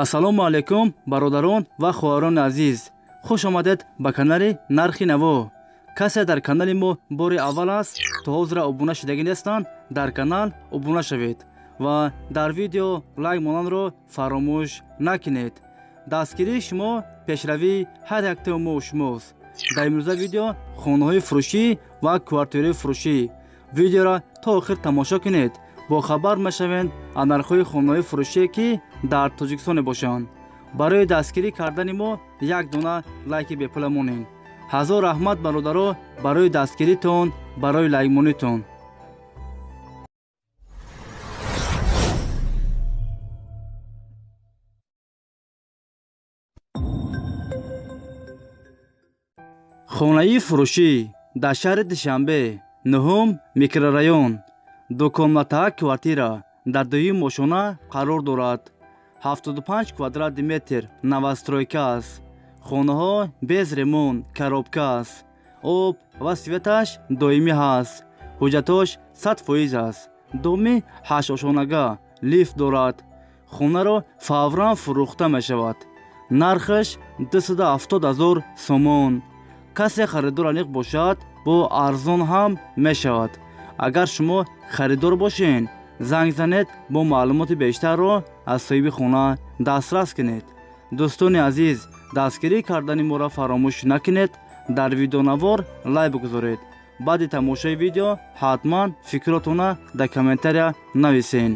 Ассалому алайкум бародарон ва хоҳарони азиз. Хуш омадед ба канали Нархи Наво. Касе дар канали мо бори аввал аст, то ҳозира обуна шудагӣ нестанд, дар канал обуна шавед ва дар видео лайк монанро фаромӯш накунед. Дастгирии шумо пешравии ҳар яктаи мо шумост. Дар имрӯза видео хонаҳои фурӯшӣ ва квартираҳои фурӯшӣ. Видеоро то охир тамошо кунед, бохабар мешавед аз нархҳои хонаҳои фурӯшие ки дар Тоҷикистон мебошанд. Барои дастгирӣ кардани мо як дона лайки бепула монед. Ҳазор раҳмат бародаро барои дастгиритон, барои лайкмонитон. Хонаи фурӯшӣ дар шаҳри Душанбе, нуҳум микрорайон, дукомната квартира дар дуюм ошона қарор дорад. 75 квадрати метр новостройка аст. Хонаҳо без ремонт, коробка аст. Об ва светаш доимӣ ҳаст. Ҳуҷҷатош 100% аст. Доми ҳаштошонага, лифт дорад. Хонаро фавран фурӯхта мешавад. Нархаш 270 000 сомон. Касе харидор аниқ бошад, бо арзон ҳам мешавад. Агар шумо харидор бошед, занг занед, бо маълумоти бештарро аз соҳиби хона дастрас кунед. Дӯстони азиз, дастгирӣ кардани моро фаромӯш накунед, дар видеонавор лайк бигузоред. Баъди тамошои видео ҳатман фикротона дар комментария нависед.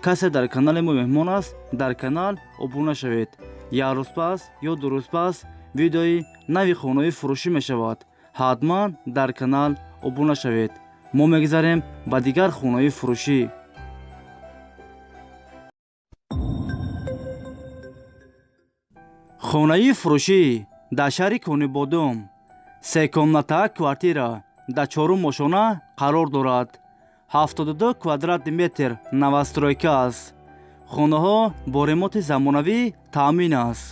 Касе дар канали мо меҳмон аст, дар канал обуна шавед. Як рӯз пас ё ду рӯз пас видеои нави хонаҳои фурӯшӣ мешавад. Ҳатман дар канал обуна шавед. Мо мегузарем ба дигар хонаҳои фурӯшӣ. Хонаи фурӯшӣ дар шаҳри Конибодом, секомната квартира дар чорум ошона қарор дорад. 72 квадрати метр новостройка аст. Хонаҳо бо ремонти замонавӣ таъмин аст.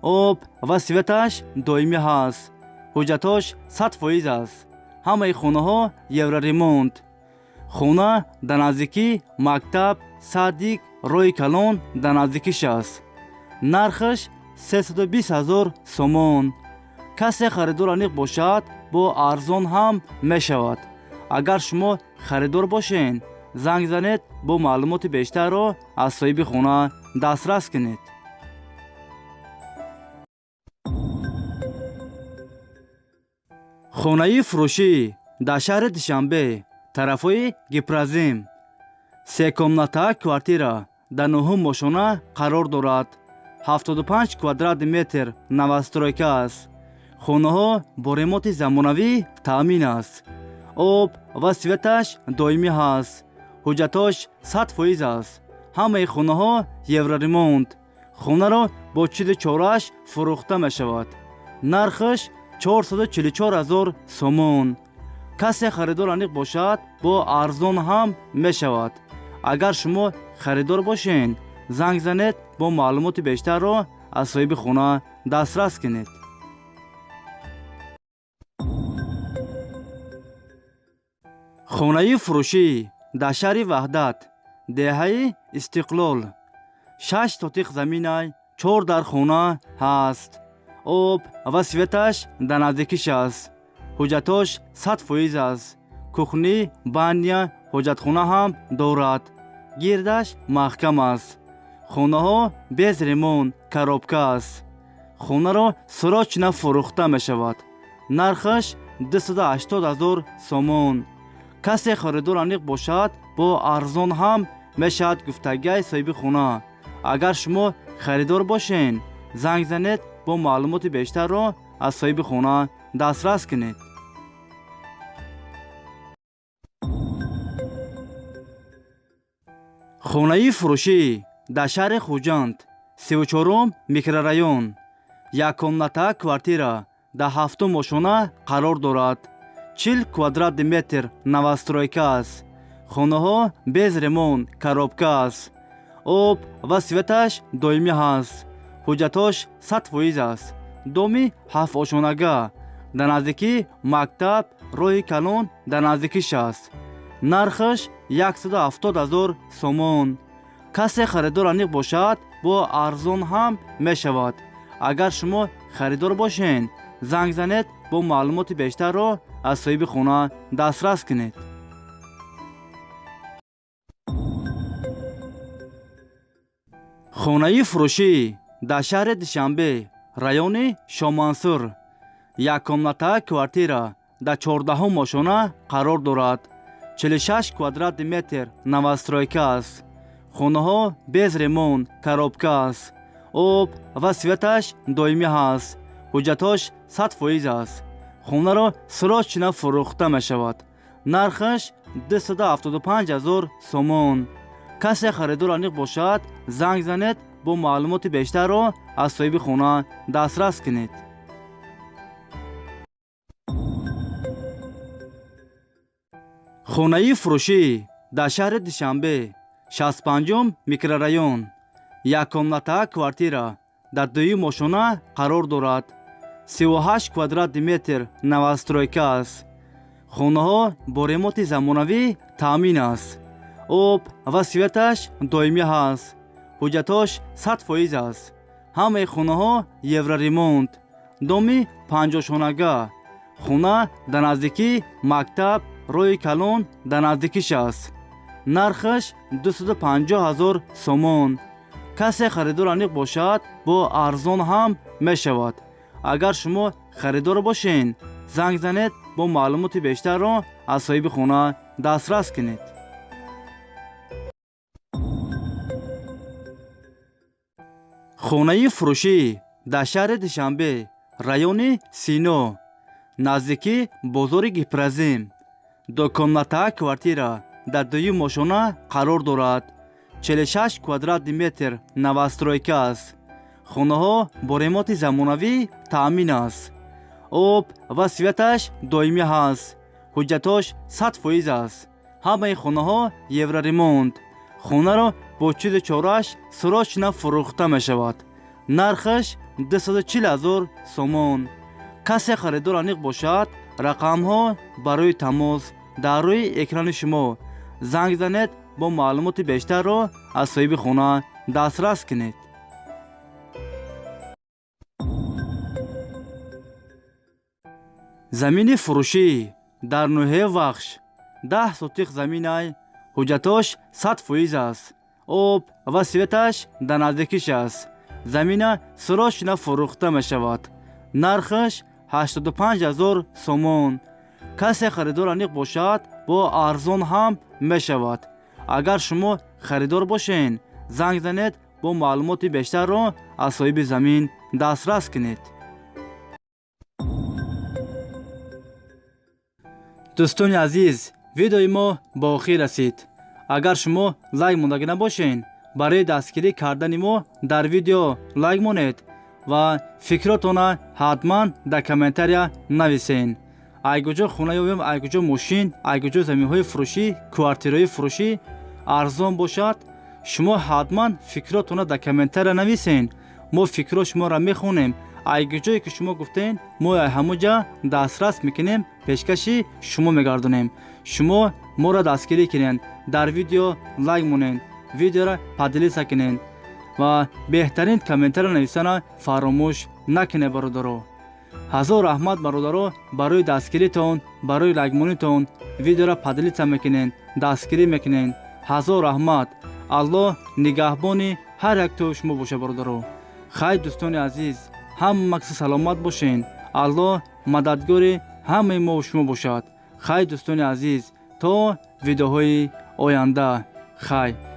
Об ва светаш доимӣ ҳаст. Ҳуҷҷатош 100% аст. Ҳамаи хонаҳо евроремонт. Хона дар наздикӣ мактаб, садик, роҳи калон дар наздикиш аст. Нархаш 320 000 сомон. Касе харидор аниқ бошад, бо арзон ҳам мешавад. Агар шумо харидор бошед, занг занед, бо маълумоти бештарро аз соҳиби хона дастрас кунед. Хонаи фурӯшӣ дар шаҳри Душанбе, тарафҳои Гипразим, секомната квартира дар нуҳум ошона қарор дорад. 75 квадрати метр новостройка аст. Хонаҳо бо ремонти замонавӣ таъмин аст. Об ва светаш доимӣ ҳаст. Ҳуҷҷатош 100% аст. Ҳамаи хонаҳо евроремонт. Хонаро бо чилу чораш фурӯхта мешавад. Нархаш 444 000 сомон. Касе харидор аниқ бошад, бо арзон ҳам мешавад. Агар шумо харидор бошед, занг занед, бо маълумоти бештарро аз соҳиби хона дастрас кунед. Хонаи фурӯшӣ дар шаҳри Ваҳдат, деҳаи Истиқлол, 6 тотиқ заминай, 4 дар хона ҳаст. Об ва светаш дар наздикиш аст. Ҳуҷҷатош 100% аст. Кухни, баня, ҳоҷатхона ҳам дорад. Гирдаш маҳкам аст. Хонаҳо без ремонт, коробка аст. Хонаро срочно фурӯхта мешавад. Нархаш 280 000 сомон. Касе харидор аниқ бошад, бо арзон ҳам мешавад, гуфтагиаи соҳиби хона. Агар шумо харидор бошед, занг занед, бо маълумоти бештарро аз соҳиби хона дастрас кунед. Хонаи фурӯшӣ дар шаҳри Хуҷанд, 34-ум микрорайон, яккомната квартира дар ҳафтум ошона қарор дорад. 40 квадрати метр новостройка аст. Хонаҳо без ремонт, коробка аст. Об ва светаш доимӣ ҳаст. Ҳуҷҷатош 100% аст. Доми ҳафтошонага, дар наздикӣ мактаб, роҳи калон дар наздикиш аст. Нархаш 170 000 сомон. Касе харидор аниқ бошад, бо арзон ҳам мешавад. Агар шумо харидор бошед, занг занед, бо маълумоти бештарро аз соҳиби хона дастрас кунед. Хонаи фурӯшӣ дар шаҳри Душанбе, райони Шомансур, яккомната квартира дар 14-ум ошона қарор дорад. 46 квадрати метр новостройка аст. Хонаҳо без ремонт, коробка аст. Об ва светаш доимӣ ҳаст. Ҳуҷҷатҳош 100% аст. Хонаро срочно фурӯхта мешавад. Нархаш 275 000 сомон. Касе харидор аниқ бошад, занг занед, бо маълумоти бештарро аз соҳиби хона дастрас кунед. Хонаи фурӯшӣ дар шаҳри Душанбе, 65-ум микрорайон, яккомната квартира дар дуюм ошона қарор дорад. 38 квадрати метр новостройка аст. Хонаҳо бо ремонти замонавӣ таъмин аст. Об ва светаш доимӣ ҳаст. Ҳуҷҷатҳош 100% аст. Ҳамаи хонаҳо евроремонт. Доми 50-шонага. Хона дар наздикии мактаб, роҳи калон дар наздикиш аст. Нархаш 250 000 сомон. Касе харидор аниқ бошад, бо арзон ҳам мешавад. Агар шумо харидор бошед, занг занед, бо маълумоти бештарро аз соҳиби хона дастрас кунед. Хонаи фурӯшӣ дар шаҳри Душанбе, райони Сино, наздикии бозори Гипразим, дукомната квартира дар дуюм ошона қарор дорад. 46 квадрати метр новостройка аст. Хонаҳо бо ремонти замонавӣ таъмин аст. Об ва светаш доимӣ ҳаст. Ҳуҷҷатҳош 100% аст. Ҳамаи хонаҳо евроремонт. Хонаро бо чизу чорааш срочно фурӯхта мешавад. Нархаш 240 000 сомон. Касе харидор аниқ бошад, рақамҳо барои тамос дар рӯи экрани шумо. Занг занед, бо маълумоти бештарро аз соҳиби хона дастрас кунед. Замини фурӯшӣ дар ноҳияи Вахш, 10 сотиқ заминай, ҳуҷҷатҳош 100% аст. Об ва светаш дар наздикиш аст. Замина срочно фурӯхта мешавад. Нархаш 85 000 сомон. Касе харидор аниқ бошад, бо арзон ҳам мешавад. Агар шумо харидор бошед, занг занед, бо маълумоти бештарро аз соҳиби замин дастрас кунед. Дӯстони азиз, видеои мо ба охир расид. Агар шумо лайк мондагӣ набошед, барои дастгирӣ кардани мо дар видео лайк монед ва фикротонро ҳатман дар комментария нависед. Ай куҷо хона ёбем, ай куҷо мошин, ай куҷо заминҳои фурӯшӣ, квартираҳои фурӯшӣ арзон бошад, шумо ҳатман фикротонро дар комментария нависед. Мо фикрҳо шуморо мехонем. Ай куҷое ки шумо гуфтед, мо ай ҳамон ҷа дастрас мекунем, пешкаши шумо мегардонем. Шумо моро дастгирӣ кунед, дар видео лайк монед, видеоро поделиться кунед ва беҳтарин комментария нависана фаромӯш накунед, бародаро. Ҳазор раҳмат, бародаро, барои дастгиритон, барои лайкмонитон, видеоро поделиться мекунед, дастгирӣ мекунед. Ҳазор раҳмат. Аллоҳ нигаҳбони ҳар яктои шумо боша, бародаро. Хайр, дӯстони азиз, ҳама касе саломат бошен. Аллоҳ мададгори ҳамаи мо шумо бошад. Хайр, дӯстони азиз, то видеоҳои оянда. Хайр.